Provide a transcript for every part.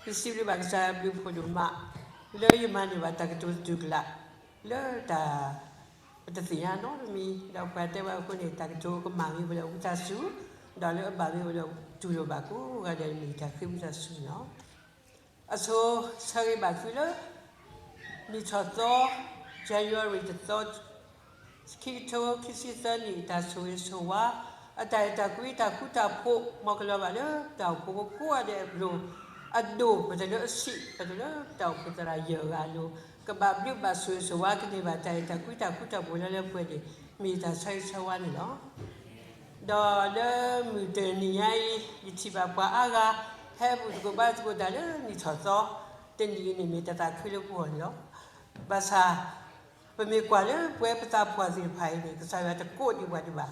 ယစံးဘျုးဘၣ်ကစၢ်ယွၤအဘျုးအဖှိၣ်ဒိၣ်မး လၢယမၤန့ၢ်ဘၣ်တၢ်ကတိၤတတူၢ်ကလာ် လၢတၢ် ပတသ့ၣ်ညါနီတမံၤ ဒီးပှၤတဲဘၣ်အဃိန့ၣ် တၢ်ကတိၤကမၣ်ဂ့ၤဝဲဒီးဝံသးစူၤ, ဒီးလၢအဘၣ်ဂ့ၤဝဲဒီးတူၢ်လိာ်ဘၣ်ကိးဂၤဒဲးန့ၣ် တၢ်ဃ့ဝံသးစူၤန့ၣ်လီၤ. အဆိဆၢဂ့ၤဘၣ်သုလၢ နံၣ်ထီၣ်သီ January တသီ ခံကထိခံဆံသၢနံၣ် တၢ်ဆိၣ်ဂ့ၤဆိၣ်ဝါ အတၢ်အဲၣ်တၢ်ကွံ တၢ်ဃူတၢ်ဖိး မ်ကလီၤဘၣ်လၢတၢ်အိၣ်ဖှိၣ်ဖိကိးဂၤဒဲးအလိၤ အဒိၣ် ပှၤတလၢအဆံး ပှၤတလၢတၢ်အိၣ်ဖှိၣ်သရၣ်ယဲၢ်ဂၤအလိၤ ကဘၣ်ဘျုးဘၣ်ဆိၣ်ဂ့ၤဆိၣ်ဝါ ကန့ၢ်ဘၣ်တၢ်အဲၣ်တၢ်ကွံ တၢ်ဃူတၢ်ဖိးလၢလၢပှဲၤပှဲၤန့ၣ် မ့ၢ်ယတၢ်ဆၢဂ့ၤဆၢဝါန့ၣ်လီၤ. ဒီးလၢမုၢ်တနံၤညါအံၤ ယထံၣ်ဘၣ်ပှၤအါဂၤ ဟဲဘူၣ်သကိးဘါသကိးတၢ်လၢနံၣ်ထီၣ်သီ တနံၤအံၤန့ၣ် မ့ၢ်တၢ်သးခုလၢပဂီၢ်န့ၣ်လီၤ. ဘၣ်ဆၣ် ပမ့ၢ်ကွၢ်လၢပဝဲပသးပှၢ်သ့ၣ်တဖၣ်အံၤန့ၣ် ကစၢ်ယွၤတကိးဒံးပှၤဒံးဘၣ်.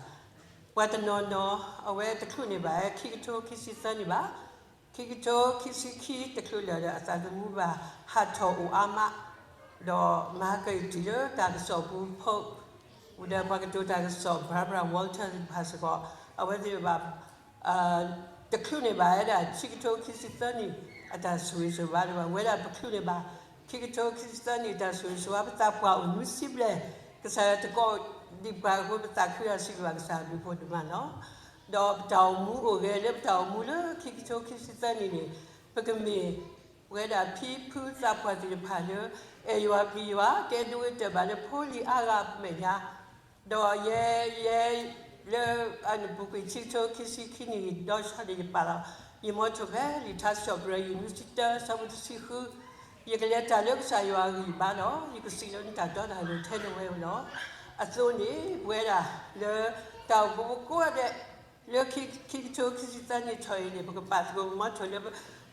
ပှၤတနီၤနီၤ အဝဲတချုးန့ၢ်ဘၣ် ခံကထိခံဆံသၢနံၣ်ဘၣ်. ခံကထိခံဆံခံ တချုးလၢာ်ဒီး အသးသမူဘၣ်ဟးထီၣ်အိၣ်အါမး ဒီးမၤကယံာ်တံာ်လၢတၢ်ကစီၣ်ပူၤဖီ ဒီးပှၤကတိၤတၢ်ကစီၣ် Barbara Walters တဖၣ်စ့ၢ်ကီး အဝဲသ့ၣ်ဘၣ် တချုးန့ၢ်ဘၣ်ဝဲဒၣ် ခံကထိခံဆံသၢနံၣ် အတၢ်ဆိၣ်ဂ့ၤဆိၣ်ဝါဒံးဘၣ်. ဝဲဒၣ်ပချုးန့ၢ်ဘၣ် ခံကထိခံဆံသၢနံၣ် တၢ်ဆိၣ်ဂ့ၤဆိၣ်ဝါ ပသးပှၢ်အိၣ်နွံဆံဘျဲၣ် ကစၢ်ယွၤတကိးဒံးပှၤအဃိ ပသးခုအီၤစံးဘျုးဘၣ်ကစၢ်အဘျုးအဖှိၣ်ဒိၣ်မးလီၤ. ဒီးပတၢ်အိၣ်မူအိၣ်ဂဲၤလၢပတၢ်အိၣ်မူလၢခံကထိခံဆံသၢနံၣ်န့ၣ် ပကမ့ၢ် ပဝဲဒၣ်ဖံဖုသးပှၢ်သ့ၣ်တဖၣ်လၢ အဲၣ်ယွၤပျံၤယွၤ ကဲဒိဂ့ၤတၢၢ်ဘၣ်လၢဖိလံၤအါဂၤအမဲာ်ညါ ဒီးယဲ ယဲ လၢအနံၣ်ပူၤကွံာ် ခံကထိခံဆံခံနံၣ် ဒီးဆီန့ၣ် ယပာ်လီၤ ယမီထိၣ်ဖဲလံာ်ထါစံးထီၣ်ပတြၢၤ ယွၤနွံဆံတၢ ဆၢဖိတဆံဃု ယကလဲၤတၢ်လၢကစၢ်ယွၤအဂံၢ်အဘါလီၤ. ယကစံးလၢနတၢ်တီတၢ်လိၤထဲန့ၣ်ဝဲလီၤ. အသိးန့ၣ် ပဝဲဒၣ်လၢတၢ်အိၣ်ဖှိၣ်ဖိကိးဂၤဒဲး လၢခံကထိခံဆံသၢနံၣ်ထီၣ်အံၤန့ၣ် ပကပာ်သကိးမီထိၣ်လၢ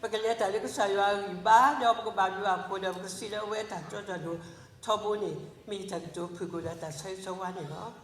ပကလဲၤတၢ်လၢကစၢ်ယွၤအဂံၢ်အဘါ ဒီးပကဘၣ်ဘျုးဘၣ်ဖှိၣ်ဒီး ပကစံးလၢအဝဲတၢ်တီတၢ်လိၤထီဘိန့ၣ် မ့ၢ်ယတၢ်ကတိၤဖုၣ်ကိာ်ဒီးတၢ်ဆၢဂ့ၤဆၢဝါန့ၣ်လီၤ.